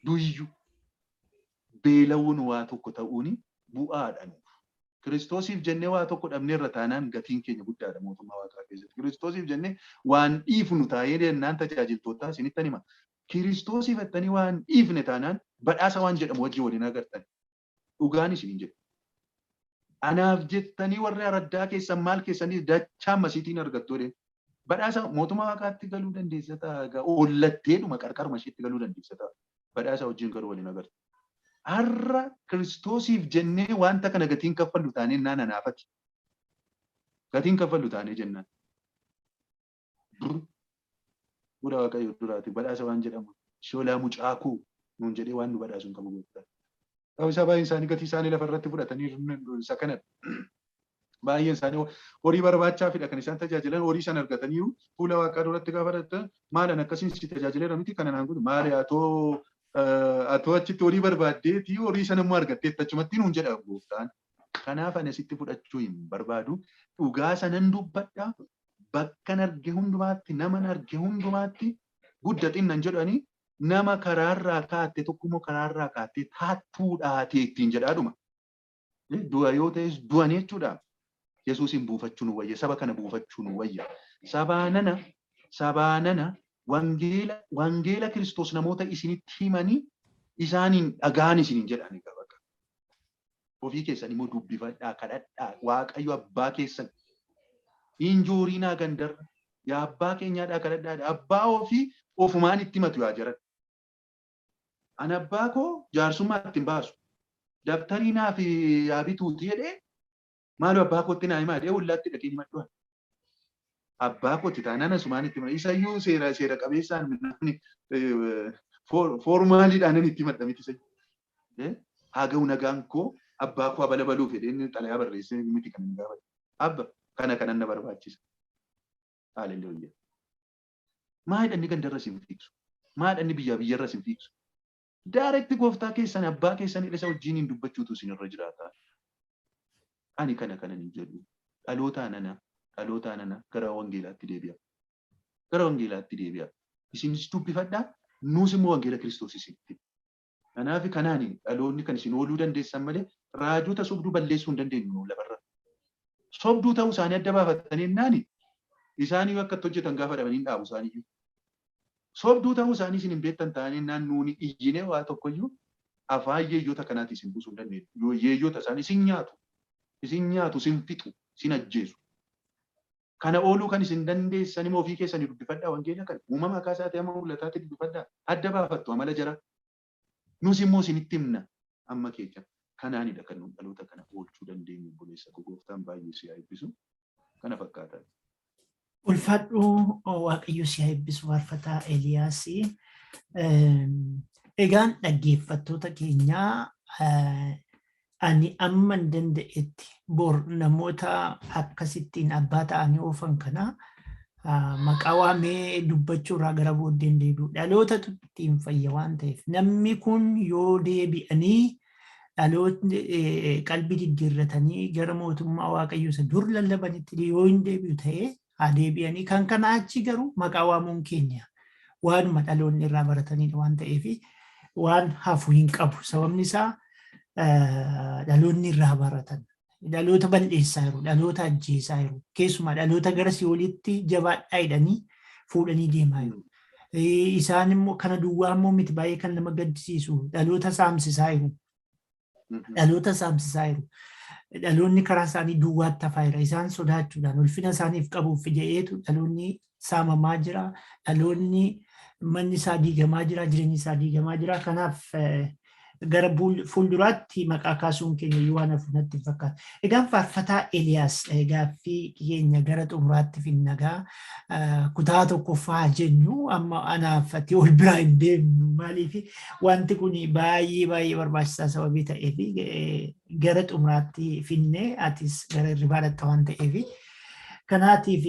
Du'iyyuu beela'uun waa tokko ta'uuni bu'aadha nuuf. Kiristoosiif jennee waa tokko dhabneerra taanaan gatiin keenya guddaadha mootummaa Waaqaa keessatti. Kiristoosiif jennee waan dhiifnu taa'ee jennaan, tajaajiltootaa isinittan hima. Kiristoosiif jettanii waan dhiifne taanaan badhaasa waan jedhamu wajjin waliin agartan. Dhugaan isiniin jedhu. Anaaf jettanii warri araddaa keessan maal keessanii dachaa masiitiin argattu jedheen. Badhaasa mootummaa Waaqaatti galuu dandeessa ta'a. Ollatteedhuma qarqaruma isheetti galuu dandeessa ta'a. Badhaasa wajjin garuu waliin agartu. Har'a Kiristoosiif jennee wanta kana gatiin kaffallu taanee naan anaafati. Gatiin kaffallu taanee jennaan. Fuula Waaqayyoo duraati badhaasa waan jedhamu shoolaa mucaa koo nuun jedhee waan nu badhaasu hin qabu gooftaan. Isaa baay'een isaanii gatii isaanii lafa irratti fudhatanii isa kanadha. Baay'een isaanii horii barbaachaafidha kan isaan tajaajilan. Horii sana argataniiru fuula Waaqaa duratti gaafa dhaqan, maalan akkasiin si tajaajileera miti, kana naan godhu maali, atoo achitti horii barbaaddeeti, horii sana immoo argatteetta achumatti nuun jedha gooftaan. Kanaaf ani asitti fudhachuu hin barbaadu. Dhugaa sanan dubbadha. Bakkan arge hundumaatti, naman arge hundumaatti, gudda xinnan jedhanii, nama karaarraa kaatte tokkommoo karaarraa kaattee taattuu dhaatee ittiin jedhaadhuma. Du'a yoo ta'es du'an jechuudha. Yesuusin buufachuu nu wayya. Saba kana buufachuu nu wayya. Sabaanana sabaanana wangeela Kiristoos namoota isinitti himanii isaaniin dhagaan isiniin jedhanii qaba. Ofii keessan immoo dubbifadhaa, kadhadhaa Waaqayyo abbaa keessan. Injooriinaa gandarra yaa abbaa keenyaadhaa kadhadhaa, abbaa ofii ofumaan itti himatu yaa jiran. Ani abbaa koo jaarsummaa ittiin baasu. Dabtarii naaf yaa bituuti jedhee, maaloo abbaa kootti naa himaa jedhee ollaatti dhaqee himadhu. Abbaa kootti taanaan asumaan itti hima. Isayyuu seera qabeessaan namni formaliidhaan itti himadha miti isayyuu. Haa ga'u nagaan koo abbaa koo abala baluuf jedhee inni xalayaa barreessee miti kan inni gaafate. Abba, kana kanan na barbaachisa. Haaleluyyaa. Maal inni gandarra isin fiigsu? Maal inni biyyaa biyyarra isin fiigsu? Direct gooftaa keessan, abbaa keessan isa wajjiniin dubbachuutu isinirra jiraata. Ani kana kanan hin jedhu. Dhalootaa nana gara wangeelaatti deebi'a. Gara wangeelaatti deebi'a. Isinis dubbifadhaa, nuus immoo wangeela Kiristoos isinitti. Kanaaf kanaani dhaloonni kan isin ooluu dandeessan malee raajota sobduu balleessuu hin dandeenyu nuun lafarra. Sobduu ta'uu isaanii adda baafatanii jennaani isaanii akka itti hojjetan gaafa dhabanii hin dhaabu isaaniiyyuu. Sobduu ta'uu isaanii isin hin beektan ta'anii jennaan nuuni iyyinee waa tokkoyyuu afaan yeeyyota kanaati isin buusuu hin dandeenyu. Yeeyyota isaanii isin nyaatu. Isin nyaatu, isin fixu, isin ajjeesu. Kana ooluu kan isin dandeessan immoo ofii keessanii dubbifadhaa wangeela kana. Uumama akkaataa ta'e amma mul'ataatti dubbifadhaa. Adda baafattu amala jara. Nus immoo isinitti himna amma keenya. Kanaanidha kan nuun dhaloota kana oolchuu dandeenyu, obboleessa koo. Gooftaan baay'ee si haa eebbisu. Kana fakkaata. Ulfaadhu, Waaqayyo si haa eebbisu, faarfataa Eeliyaas. Egaan dhaggeeffattoota keenyaa, ani amman danda'etti bor namoota akkasittiin abbaa ta'anii oofan kana maqaa waamee dubbachuurraa gara booddeen deebi'u. Dhalootatu ittiin fayya waan ta'eef, namni kun yoo deebi'anii Dhalootni qalbii diddiirratanii gara mootummaa Waaqayyoo isa dur lallabanitti yoo hin deebi'u ta'ee haa deebi'anii. Kan kana achi garuu maqaa waamuun keenya waanuma dhaloonni irraa baratanidha waan ta'eef waan hafu hin qabu. Sababni isaa dhaloonni irraa baratan. Dhaloota bal'eessaa jiru, dhaloota ajjeesaa jiru. Keessumaa dhaloota gara si'oolitti jabaadhaa jedhanii fuudhanii deemaa jiru. Isaan immoo kana duwwaa immoo miti, baay'ee kan nama gaddisiisu dhaloota saamsisaa jiru. Dhaloota saamsisaa jiru. Dhaloonni karaa isaanii duwwaatti hafaa jira. Isaan sodaachuudhaan ulfina isaaniif qabuuf jedheetu dhaloonni saamamaa jira. Dhaloonni manni isaa diigamaa jira, jireenyi isaa diigamaa jira. Kanaaf gara fuulduraatti maqaa kaasuun keenya iyyuu waan hafu natti hin fakkaatu. Egaan faarfataa Eliyaas, gaaffii keenya gara xumuraatti finnagaa kutaa tokkoffaa jennu amma anaaf ati ol biraa hin deemnu. Maaliif? Wanti kun baay'ee baay'ee barbaachisaa sababii ta'eef gara xumuraatti finnee atis gara hirribaa dhaqxa waan ta'eef. Kanaatiif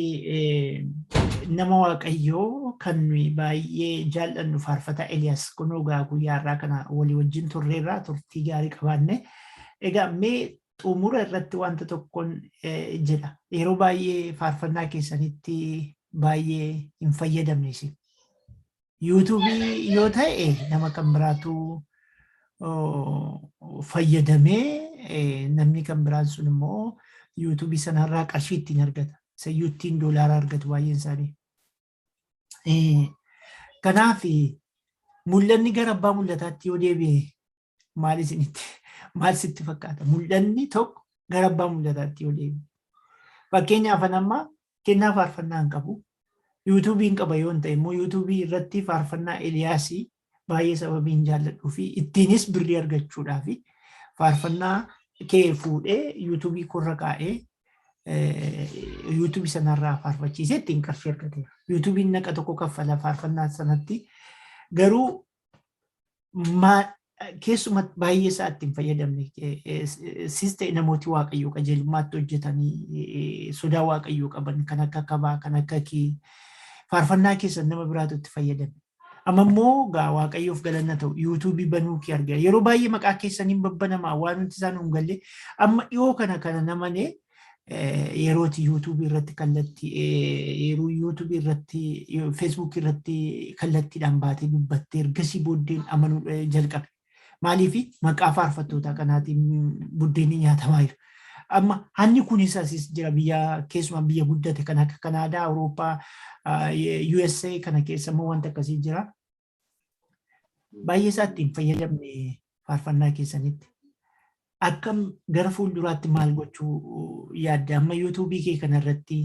nama Waaqayyoo kan nuyi baay'ee jaallannu faarfataa Eliyaas, kunoo gaa guyyaa har'aa kana walii wajjin turreerraa turtii gaarii qabaanne. Egaa mee xumura irratti wanta tokkoon jedha. Yeroo baay'ee faarfannaa keessanitti baay'ee hin fayyadamne isin. Yuutuubii yoo ta'e nama kan biraatu fayyadamee, namni kan biraan sun immoo yuutuubii sanarraa qarshii ittiin argata. Isayyuu ittiin doolaara argatu baay'een isaanii. Kanaaf mul'anni gara abbaa mul'ataatti yoo deebi'e maal isinitti maal sitti fakkaata? Mul'anni tokko gara abbaa mul'ataatti yoo deebi'e. Fakkeenyaaf an amma kennaa faarfannaa hin qabu. Yuutuubii hin qaba yoo ta'e immoo yuutuubii irratti faarfannaa Eliyaasii baay'ee sababii hin jaalladhuu fi ittiinis birrii argachuudhaa fi faarfannaa kee fuudhee yuutuubii korra kaa'ee yuutuubii sanarraa faarfachiisee ittiin qarshii argateera. Yuutuubiin naqa tokko kaffala faarfannaa sanatti, garuu keessumatti baay'ee isaa ittiin fayyadamne. Sis ta'e namooti Waaqayyoo qajeelummaatti hojjetanii sodaa Waaqayyoo qaban kan akka kabaa, kan akka kee, faarfannaa keessan nama biraatu itti fayyadame. Amma immoo gaa Waaqayyoof galanna ta'u, yuutuubii banuu kee argina. Yeroo baay'ee maqaa keessaniin babbanamaa waan nuti isaan hin galle. Amma dhiyoo kana kana namane yerooti yuutuubii irratti kallattii, yeroo yuutuubii irratti, feesbuukii irratti kallattiidhaan baatee dubbattee ergasii booddeen amanuu jalqabe. Maaliif? Maqaa faarfattoota kanaatiin buddeenni nyaatamaa jira. Amma hanni kunis asis jira, biyya keessumaa biyya guddate kan akka Kanaadaa, Awurooppaa, USA kana keessa immoo wanta akkasii jira. Baay'ee isaa ittiin fayyadamne faarfannaa keessanitti. Akkam, gara fuulduraatti maal gochuu yaadda? Amma yuutuubii kee kanarratti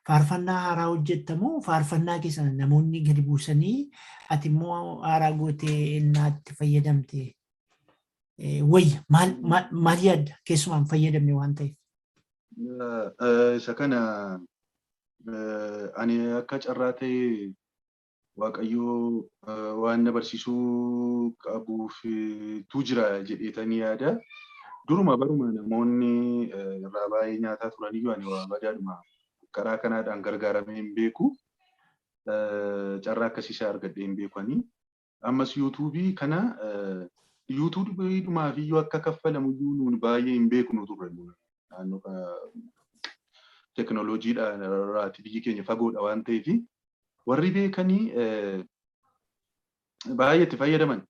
faarfannaa haaraa hojjettamoo faarfannaa kee sana namoonni gadi buusanii ati immoo haaraa gootee innaatti fayyadamte wayya? Maal maal yaadda, keessumaa hin fayyadamne waan ta'eef? Isa kana ani akka carraa ta'e Waaqayyoo waan na barsiisuu qabuuf tu jira jedheetanii yaada. Duruma baruma namoonni irraa baay'ee nyaataa turaniyyuu ani waa badaadhuma karaa kanaadhaan gargaaramee hin beeku. Carraa akkasiisaa argadhee hin beeku ani. Ammas yuutuubii kana yuutuubiidhumaaf iyyuu akka kaffalamu iyyuu nuun baay'ee hin beeknu turre. Naannoo teknooloojiidhaan irraati biyyi keenya fagoodha waan ta'eef warri beekanii baay'ee itti fayyadaman.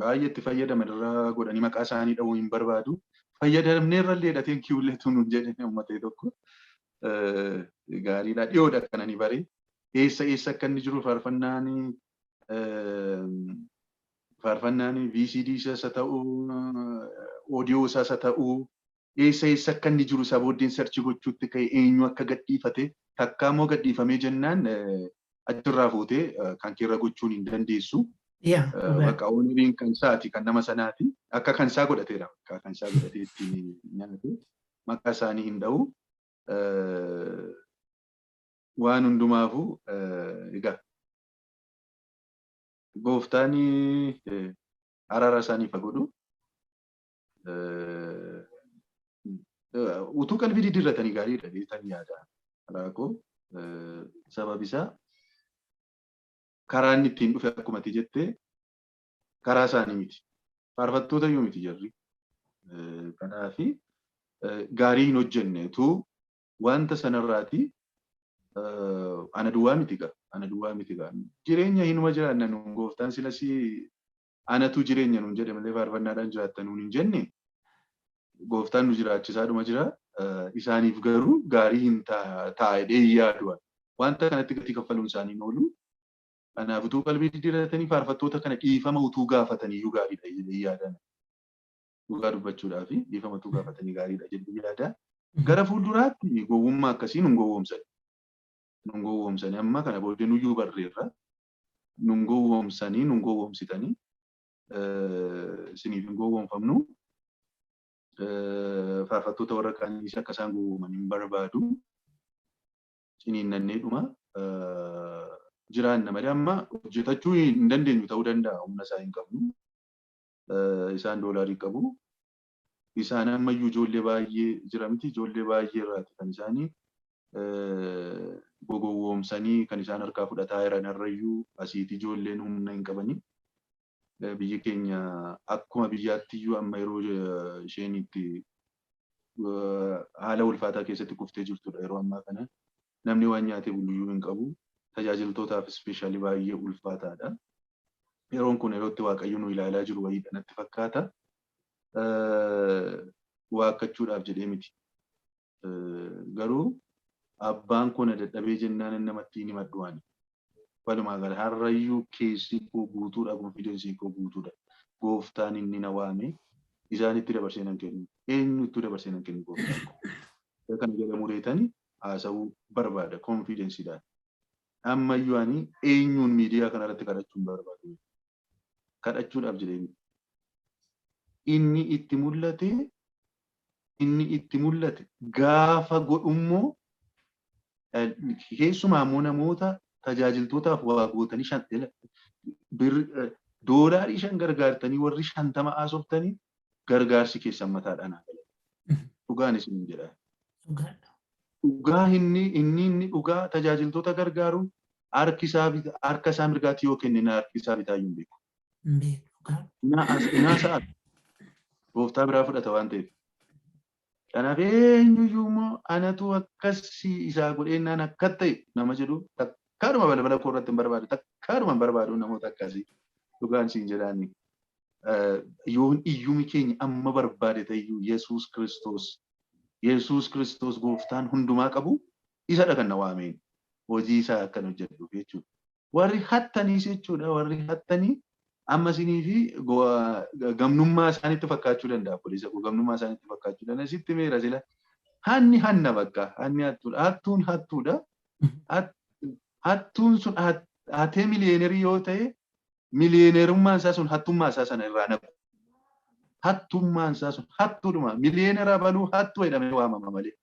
Baay'ee itti fayyadaman irra godhanii maqaa isaanii dha'uu hin barbaadu. Fayyadamnee irra illee hidhateen kiwulleetu nuun jedhe uummatee tokko. Gaariidha. Dhiyoodha kan ani bare. Eessa eessa akka inni jiru, faarfannaan VCD isaas haa ta'u, audio isaas haa ta'u, eessa eessa akka inni jiru isa booddeen search gochuutti ka'e, eenyu akka gadhiifate. Takkaa immoo gadhiifamee jennaan achirraa fuutee kan keerra gochuun hin dandeessu. Bakka owneriin kan isaati, kan nama sanaati. Akka kan isaa godhateera. Akka kan isaa godhatee ittiin nyaate. Maqaa isaanii hin dha'u. Waan hundumaafuu egaa gooftaan araara isaaniif haa godhu. Utuu qalbii diddiirratanii gaariidha jedheetan yaada. Karaa koo sababi isaa karaa inni ittiin dhufe akkuma ati jette karaa isaanii miti. Faarfattoota iyyuu miti jarri. Kanaafi gaarii hin hojjennetu wanta sanarraati ana duwwaa miti gaa. Ana duwwaa miti gaa. Jireenya hinuma jiraanna nuun gooftaan silas anatu jireenya nuun jedhe malee faarfannaadhaan jiraatta nuun hin jenne. Gooftaan nu jiraachisaadhuma jira. Isaaniif garuu gaarii hin taa'ee yaadu. Wanta kanatti gatii kaffaluun isaanii hin oolu. Kanaaf utuu qalbii diddiiratanii faarfattoota kana dhiifama utuu gaafatanii iyyuu gaariidha jedhee yaadan. Dhugaa dubbachuudhaaf dhiifama utuu gaafatanii gaariidha jedhee yaada. Gara fuulduraatti gowwummaa akkasii nun gowwoomsani. Nun gowwoomsani amma kana booddee nuyyuu barreerra. Nun gowwoomsanii nun gowwoomsitanii isiniif hin gowwoomfamnu. Faarfattoota warra kaaniis akka isaan gowwooman hin barbaadu. Ciniinnannee dhuma jiraanna malee amma hojjetachuu hin dandeenyu ta'uu danda'a, humna isaa hin qabnu. Isaan doolaarii qabu. Isaan ammayyuu ijoollee baay'ee jira miti, ijoollee baay'ee irraati kan isaanii gogowwoomsanii kan isaan harkaa fudhataa jiran. Har'ayyuu asiiti ijoolleen humna hin qabanii. Biyyi keenya akkuma biyyaatti iyyuu amma yeroo isheen itti haala ulfaataa keessatti kuftee jirtudha yeroo ammaa kana. Namni waan nyaatee buluyyuu hin qabu. Tajaajiltootaaf especially baay'ee ulfaataadha. Yeroon kun yeroo itti Waaqayyo nu ilaalaa jiru wayiidha natti fakkaata. Waakkachuudhaaf jedhee miti. Garuu abbaan kun dadhabee jennaan namatti hin himadhu ani. Walumaa gala har'ayyuu keessi koo guutuudha, confidence koo guutuudha. Gooftaan inni na waame isaanitti dabarsee nan kennu. Eenyuttuu dabarsee nan kennu gooftaan koo. Kana jedhamu reetanii haasa'uu barbaada confidencedhaan. Ammayyuu ani eenyuun miidiyaa kanarratti kadhachuu hin barbaadu. Kadhachuudhaaf jedhee miti. Inni itti mul'ate, inni itti mul'ate gaafa godhummoo, keessumaa immoo namoota tajaajiltootaaf waa gootanii $5 gargaartanii warri 50 haasoftanii gargaarsi keessan mataadhaan haa galatu. Dhugaan isin jedha. Dhugaa inni dhugaa tajaajiltoota gargaaru harki isaa harka isaa mirgaatti yoo kenne harki isaa bitaa hin beeku. Naa sa'a gooftaa biraa fudhata waan ta'eef. Kanaaf eenyuyyuu immoo anatu akkasii isaa godheennaan akka ta'e nama jedhu takkaadhuma balbala koo irratti hin barbaadu, takkaadhuma hin barbaadu namoota akkasii, dhugaan siin jedhaani. Yoon iyyumi keenya amma barbaade ta'eyyuu Yesuus Kiristoos, Yesuus Kiristoos gooftaan hundumaa qabu isadha kan na waameen hojii isaa akkan hojjedhuuf jechuudha. Warri hattaniis jechuudha, warri hattanii amma isinii fi gamnummaa isaanitti fakkaachuu danda'a, poolisa koo, gamnummaa isaanitti fakkaachuu danda'a. Sitti meera sila hanni hanna bakka hanni hattuudha, hattuun hattuudha. Hattuun sun hatee millionaire yoo ta'e millionaireummaan isaa sun hattummaa isaa sana irraa naqu. Hattummaan isaa sun hattuudhuma, millionaire baluu hattuu jedhamee waamama malee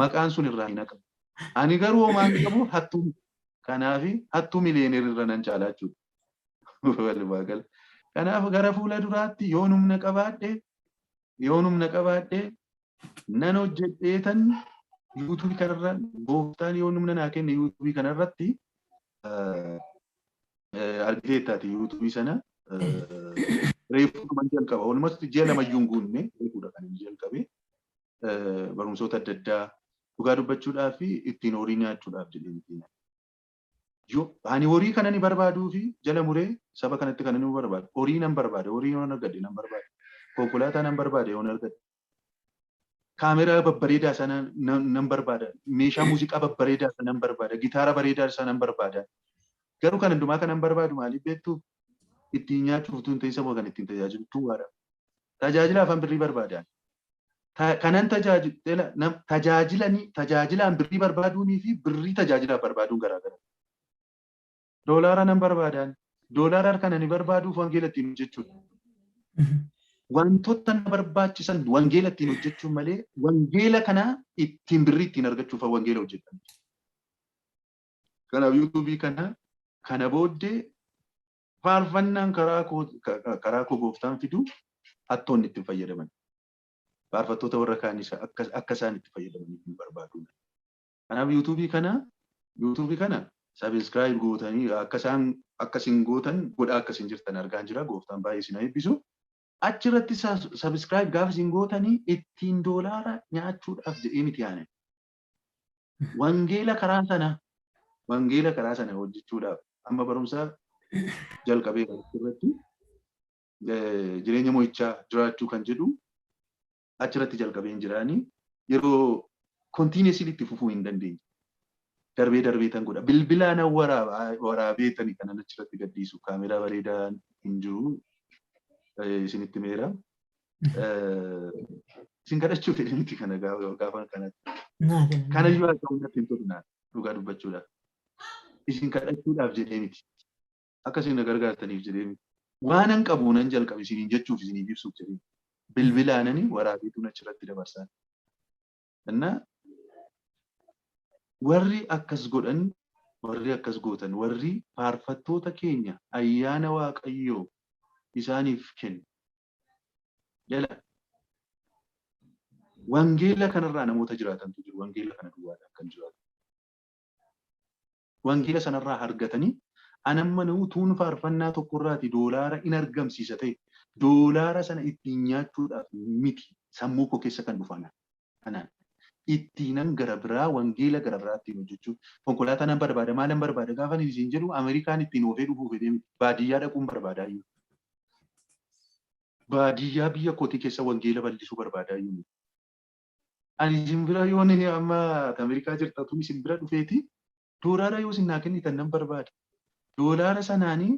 maqaan sun irraa hin haqamu. Ani garuu homaan qabu hattuu, kanaafi hattuu millionaire irra nan caalaa jechuudha. Walumaa gala. Kanaaf gara fuula duraatti yoon humna qabaadhe nan hojjedheetan YouTubeii kanarra, gooftaan yoon humna naa kenne, YouTubeii kanarratti argiteettaati YouTubeii sana reefuudhuman jalqaba. Almost ji'a lamayyuu hin guunne, reefuudha kan inni jalqabe. Barumsoota adda addaa dhugaa dubbachuudhaa fi ittiin horii nyaachuudhaaf jedhee miti. Ani horii kana ni barbaaduu fi jala muree saba kanatti kan inni barbaadu. Horii nan barbaada, horii yoon argadhe nan barbaada. Konkolaataa nan barbaada yoon argadhe. Kaameraa babbareedaa sana nan barbaada. Meeshaa muuziqaa babbareedaa sana nan barbaada. Gitaara bareedaa sana nan barbaada. Garuu kan hundumaa kanan barbaadu maaliif beektu? Ittiin nyaachuuf utuu hin ta'in saba kan ittiin tajaajilu duwwaadha. Tajaajila afaan birrii barbaada. Kanan tajaajilanii tajaajilaan birrii barbaaduunii fi birrii tajaajilaaf barbaaduun garaagara. Doolaara nan barbaadaan. Doolaara kana ni barbaaduuf wangeela ittiin hojjechuudha. Wantoota na barbaachisan wangeela ittiin hojjechuun malee wangeela kana ittiin birrii ittiin argachuuf wangeela hojjetan. Kanaaf YouTubeii kana booddee faarfannaan karaa koo gooftaan fidu hattoonni ittiin fayyadaman. Faarfattoota warra kaanis akka isaan itti fayyadamaniif hin barbaadu. Kanaaf YouTubeii kana subscribe gootanii akka isaan akkasin gootan godhaa, akkasin jirtan argaan jira. Gooftaan baay'ee isin eebbisu. Achirratti subscribe gaafa isin gootanii ittiin doolaara nyaachuudhaaf jedhee miti yaane. Wangeela karaa sana hojjechuudhaaf amma barumsa jalqabee irratti jireenya mo'ichaa jiraachuu kan jedhu achirratti jalqabeen jiraanii yeroo continuously itti fufuu hin dandeenye. Darbee darbee tan godha. Bilbilaan waraabeetani kanan achirratti gadhiisu. Kaameraa bareedaan hin jiru. Isinitti meera. Isin kadhachuu fedhe miti kana gaafa kanatti. Kana iyyuu haa ta'u natti hin tolu dhugaa dubbachuudhaaf. Isin kadhachuudhaaf jedhee miti. Akka isin na gargaartaniif jedhee miti. Waanan qabu nan jalqabe isiniin jechuuf, isiniif ibsuuf jedhee. Bilbilaanani waraabeetuun achirratti dabarsan. Innaa warri akkas godhan, warri akkas gootan, warri faarfattoota keenya ayyaana Waaqayyoo isaaniif kennu. Jala wangeela kanarraa namoota jiraatantu jiru. Wangeela kana duwwaadhaan kan jiraatan. Wangeela sanarraa argatanii anamma utuun faarfannaa tokkorraati doolaara in argamsiisa ta'e, doolaara sana ittiin nyaachuudhaaf miti sammuu koo keessa kan dhufan. Kanaan ittiinan gara biraa, wangeela gara biraa ittiin hojjechuu, konkolaataa nan barbaada, maalan barbaada gaafa isin jedhu, Ameerikaan ittiin oofee dhufuu fedhee miti, baadiyyaa dhaquun barbaadaa iyyuu. Baadiyyaa biyya kootii keessa wangeela bal'isuu barbaadaa iyyuu. Ani isin bira yoon amma Ameerikaa jirtatu isin bira dhufeeti doolaara yoo isin naa kennitan nan barbaada. Doolaara sanaanii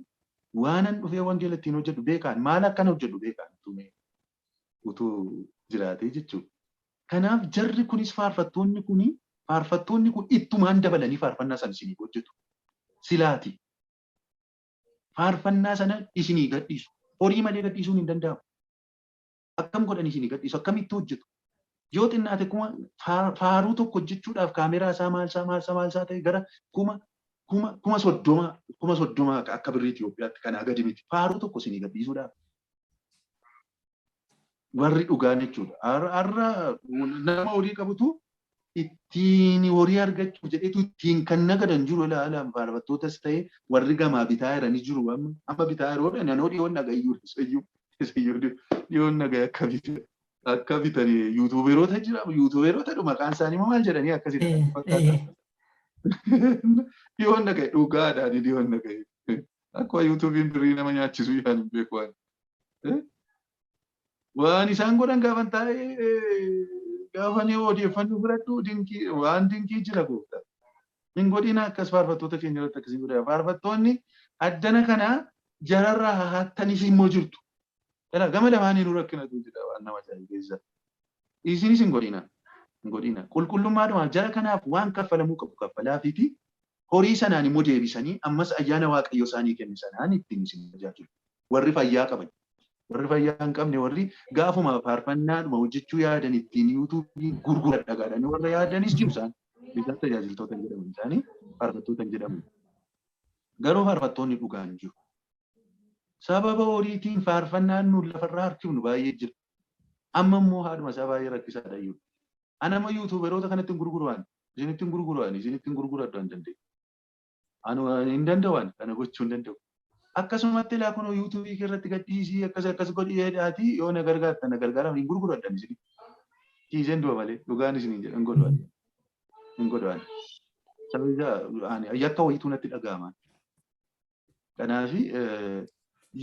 waanan dhufee wangeela ittiin hojjedhu beekaan, maal akkana hojjedhu beekaan utuu jiraatee jechuudha. Kanaaf jarri kunis, faarfattoonni kun ittumaan dabalanii faarfannaa sana isinii hojjetu. Silaati. Faarfannaa sana isinii gadhiisu. Horii malee gadhiisuun hin danda'amu. Akkam godhan isinii gadhiisu? Akkamitti hojjetu? Yoo xinnaate kuma faaruu tokko hojjechuudhaaf kaameraa isaa, maal isaa, maal isaa, maal isaa ta'e gara kuma 30, 30,000 akka birrii Itoophiyaatti kanaa gadi miti. Faaruu tokko isinii gadhiisuudhaaf. Warri dhugaan jechuudha. Har'a nama horii qabutu ittiin horii argachuuf jedheetu ittiin kan nagadan jiru. Ilaala, faarfattootas ta'e warri gamaa bitaa jiranii jiru. Amma bitaa yeroo nanoo dhiyoon nagayyuu isayyuu isayyuu dhiyoon nagaya akka bitanii YouTuberoota jira, YouTuberoota maqaan isaanii maal jedhanii akkasitti dhiyoon nagaye, dhugaadhaan dhiyoon nagaye. Akkuma YouTubeiin birrii nama nyaachisu yaan hin beeku waan. Waan isaan godhan gaafan taa'ee gaafa ni odeeffannoo fudhadhu, dinqii, waan dinqii jira gooftaa. Hin godhina akkas, faarfattoota keenya irratti akkasii godhina. Faarfattoonni addana kana jararraa haattanis immoo jirtu. Dhala gama lamaaniinuu rakkinatu jira, waan nama ajaa'ibu keessa. Isinis hin godhina. Hin godhina. Qulqullummaadhumaaf jara kanaaf waan kaffalamuu qabu kaffalaafiiti, horii sanaan immoo deebisanii ammas ayyaana Waaqayyo isaanii kenne sanaan ittiin isin tajaajilu. Warri fayyaa qaban. Warri fayyaa hin qabne, warri gaafuma faarfannaadhuma hojjechuu yaadan ittiin YouTubeii gurguradha gaadhanii warra yaadanis jiru isaan. Isaan tajaajiltoota hin jedhaman, isaanii faarfattoota hin jedhaman. Garuu faarfattoonni dhugaan jiru. Sababa horiitiin faarfannaan nuun lafarraa harkifnu baay'ee jira. Amma immoo haadhuma isaa baay'ee rakkisaadha iyyuu. Ani amma YouTuberoota kanatti hin gurguruan. Isinitti hin gurguruan. Isinitti hin gurguradhu hin danda'u. Anu hin danda'u, ani kana gochuu hin danda'u. Akkasumatti ilaa kun YouTubeii irratti gadhiisii, akkas akkas godhi jedhaatii yoo na gargaartan na gargaara, hin gurguradhan isinitti. Ciiseen du'a malee, dhugaan isiniin jedha, hin godhu ani. Hin godhu ani. Sababni isaa ani yakka wayiitu natti dhaga'ama. Kanaafi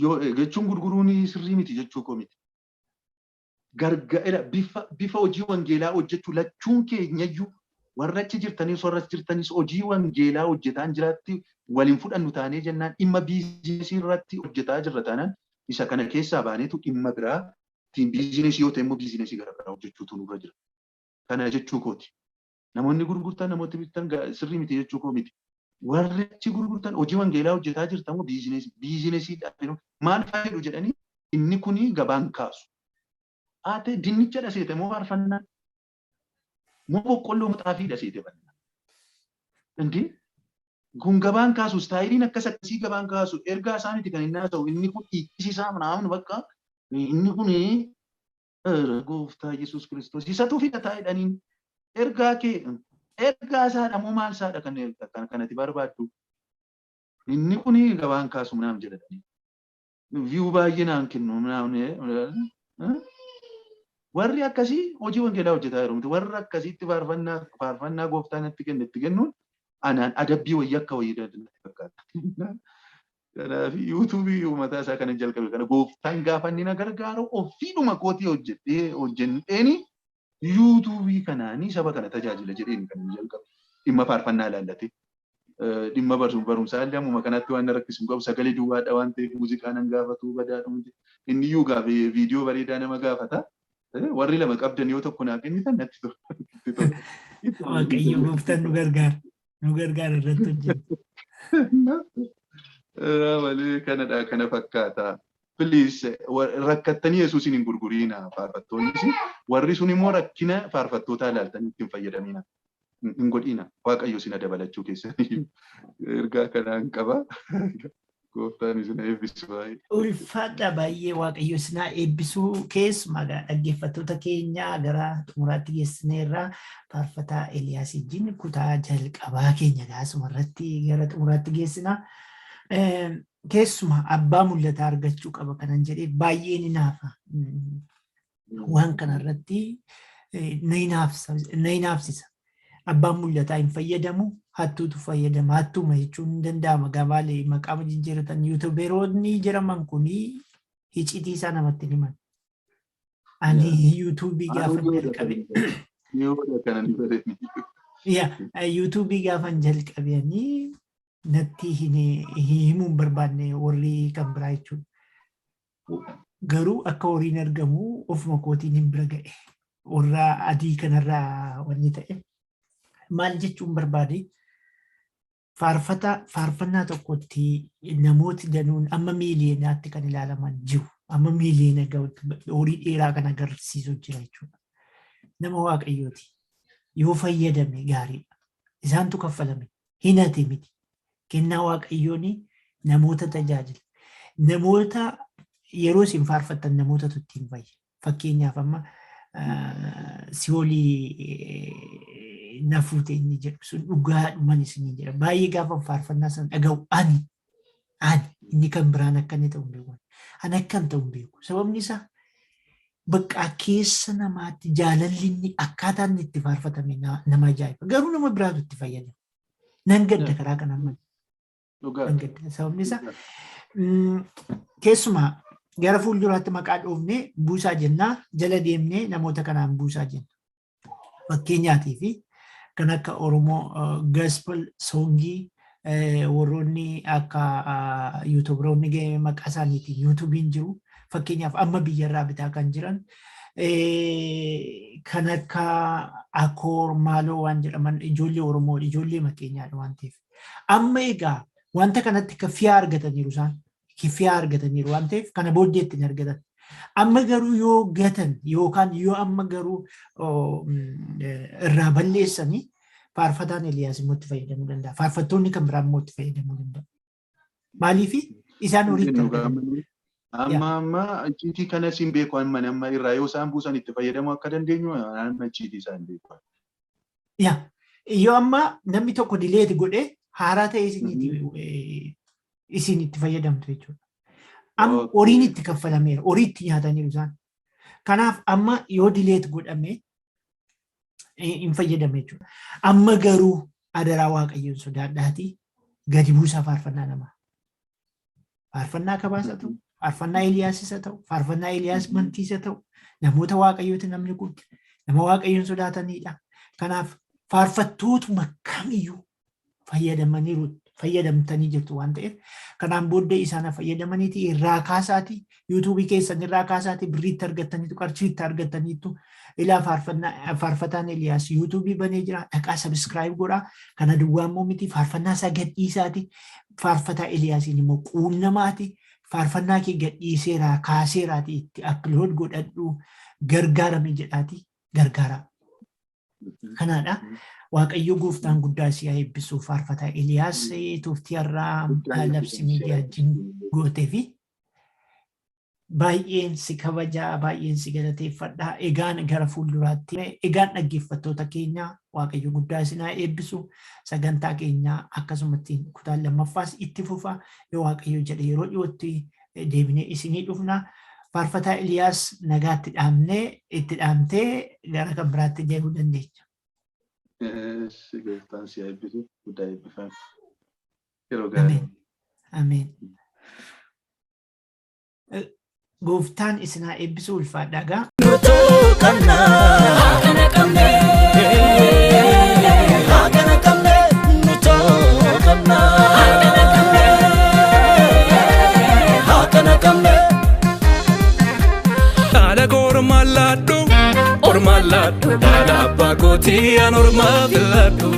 yoo jechuun gurguruun sirrii miti jechuu koo miti. Gargaara bifa hojii wangeelaa hojjechuu lachuun keenyayyuu, warra achi jirtanis warra achi jirtanis, hojii wangeelaa hojjetaan jiraatti waliin fudhannu taanee jennaan, dhimma businessii irratti hojjetaa jirra taanaan, isa kana keessaa baaneetu dhimma biraa ittiin businessii yoo ta'e immoo businessii gara biraa hojjechuutu nurra jira. Kana jechuu kooti. Namoonni gurgurtan, namooti bitan sirrii miti jechuu koo miti. Warri achi gurgurtan hojii wangeelaa hojjetaa jirtan moo businessiidhaaf maal fayyadu jedhanii, inni kuni gabaan kaasu. Haatee dinnicha dhaseete moo faarfannaa moo boqqolloo moo xaafii dhaseete banna. Indi kun gabaan kaasu, styleiin akkas akkasii gabaan kaasu, ergaa isaa miti kan inni haasa'u, inni kun dhiichisisaa naamni bakka inni kun gooftaa Yesuus Kiristoos isatu fidataa jedhaniin, ergaa kee ergaa isaadha moo maal isaadha kan kanati barbaaddu, inni kun gabaan kaasu naam jedhanii. View baay'ee naan kennu. Warri akkasii hojii wangeelaa hojjetaa jiru miti. Warri akkasiitti faarfannaa gooftaan itti kenne itti kennuun anaan adabbii wayii akka wayii natti fakkaata. Kanaaf yuutuubii mataa isaa kana jalqabe kana gooftaan gaafa inni na gargaaru ofiidhuma kootii hojjedhee hojjedheeni yuutuubii kanaanii saba kana tajaajila jedheen kan inni jalqabe. Dhimma faarfannaa ilaallatee. Dhimma barumsaa illee ammuma kanatti waan na rakkisu hin qabu, sagalee duwwaadha waan ta'eef muuziqaa nan gaafatu badaadhumti. Inni iyyuu gaafa viidiyoo bareedaa nama gaafata. Warri lama qabdan yoo tokko naa kennitan natti tola. Waaqayyo gooftaan nu gargaara. Nu gargaara, irratti hojjenna. Malee kanadha, kana fakkaata. Please, rakkattanii Yesuusin hin gurguriina faarfattoonnis, warri sun immoo rakkina faarfattootaa ilaaltanii ittiin fayyadamina. Hin godhina. Waaqayyo sina dabalachuu keessanii ergaa kanaan qaba. Gooftaan isin eebbisu baay'ee. Ulfaadha baay'ee, Waaqayyo isinaa eebbisuu. Keessumaa dhaggeeffattoota keenya, gara xumuraatti geessineerra. Faarfataa Eliyaas wajjin kutaa jalqabaa keenya gaasuma irratti gara xumuraatti geessina. Keessumaa abbaa mul'ataa argachuu qaba kanan jedhee baay'ee ni naafa. Waan kanarratti na hinaafsisa. Abbaan mul'ataa hin fayyadamu, hattuutu fayyadama. Hattuuma jechuun hin danda'ama. Gabaalee maqaa jijjiiratan yuutuuberoonni jedhaman kuni iccitii isaa namatti himan. Ani yuutuubii gaafa jalqabe. Yuutuubii gaafan jalqabe natti himuu hin barbaanne warri kan biraa jechuudha. Garuu akka horiin argamu ofuma kootiin hin bira ga'e. Warra adii kanarraa wanni ta'e. Maal jechuun barbaade, faarfannaa tokkotti namooti danuun amma miiliyonaatti kan ilaalaman jiru. Amma miiliyoona ga'utti horii dheeraa kan agarsiisu jira jechuudha. Nama Waaqayyooti. Yoo fayyadame gaariidha. Isaantu kaffalame. Hinate miti. Kennaa Waaqayyoon namoota tajaajila. Namoota yeroo isin faarfattan namootatu ittiin fayya. Fakkeenyaaf, amma "Si'oolii na fuute" inni jedhu sun dhugaadhuman isinii jedha. Baay'ee gaafa faarfannaa sana dhaga'u ani inni kan biraan akka inni ta'u hin beeku. Ani akka hin ta'u hin beeku. Sababni isaa bakka keessa namaatti jaalalli inni akkaataa inni itti faarfatame nama ajaa'iba. Garuu nama biraatu itti fayyadama. Nan gadda karaa kanaan malee. Nan gadda. Sababni isaa keessumaa gara fuulduraatti maqaa dhoofnee buusaa jennaa, jala deemnee namoota kanaan buusaa jenna. Fakkeenyaatii fi kan akka Oromoo Gospel Songii, warroonni akka yuutuubaroonni maqaa isaaniitiin yuutuubiin jiru. Fakkeenyaaf, amma biyyarraa bitaa kan jiran kan akka Akoor Maaloo waan jedhaman ijoollee Oromoo, ijoollee makeenyaadha waan ta'eef. Amma egaa wanta kanatti kaffiyaa argataniiru isaan. Kiffiyaa argataniiru waan ta'eef kana booddee ittiin argatan. Amma garuu yoo gatan yookaan yoo amma garuu irraa balleessanii, faarfataan Eliyaas immoo itti fayyadamuu danda'a. Faarfattoonni kan biraa immoo itti fayyadamuu danda'u. Maaliif isaan horiitti argatan. Amma icciitii kanas hin beeku, amma amma irraa yoo isaan buusan itti fayyadamuu akka dandeenyu amma icciitii isaan hin beeku. Yaa, yoo amma namni tokko delete godhee haaraa ta'e isin itti fayyadamtu jechuudha. Amma horiin itti kaffalameera. Horii itti nyaataniiru isaan. Kanaaf amma yoo delete godhame hin fayyadame jechuudha. Amma garuu adaraa Waaqayyoon sodaadhaatii gadi buusaa faarfannaa namaa. Faarfannaa kabaas haa ta'u, faarfannaa Eeliyaasis haa ta'u, faarfannaa Eeliyaas Bantiis haa ta'u, namoota Waaqayyooti, namni kun nama Waaqayyoon sodaatanidha. Kanaaf faarfattootuma kamiyyuu fayyadamaniiru, fayyadamtanii jirtu waan ta'eef, kanaan booddee isaan fayyadamaniiti irraa kaasaati, yuutuubii keessan irraa kaasaati. Birriitti argattaniitu, qarshiitti argattaniitu. Ilaa, faarfannaa faarfataan Eliyaas yuutuubii banee jira, dhaqaa subscribe godhaa. Kana duwwaa immoo miti, faarfannaa isaa gadhiisaati, faarfataa Eliyaasiin immoo quunnamaati, faarfannaa kee gadhiiseeraa kaaseeraati, itti upload godhadhu, gargaarami jedhaati gargaaraa. Kanaadha. Waaqayyo gooftaan guddaa si haa eebbisu, faarfataa Eliyaas, turtii har'aa Labsi Miidiyaa wajjin gootee fi baay'een si kabajaa, baay'een si galateeffadha. Egaan gara fuulduraatti, egaan dhaggeeffattoota keenya, Waaqayyo guddaa isin haa eebbisu. Sagantaa keenya akkasumatti kutaan lammaffaas itti fufa. Yoo Waaqayyo jedhe yeroo dhiyootti. deebinee isinii dhufna. Faarfataa Iliyaas nagaatti dhaamnee itti dhaamtee gara kan biraatti deemuu dandeenya. Gooftaan si eebbisu, guddaa eebbifame. Yeroo gaarii. Ameen. Gooftaan isin haa eebbisu, ulfaadhaa gaa. Nutuu qabna. Haakana qabne. Haakana qabne. Nutuu qabna. Haakana qabne. Haakana qabne. Haadha koo ormaan laadhu. Ormaan laadhu. Haadha abbaa kootii an ormaa filadhu.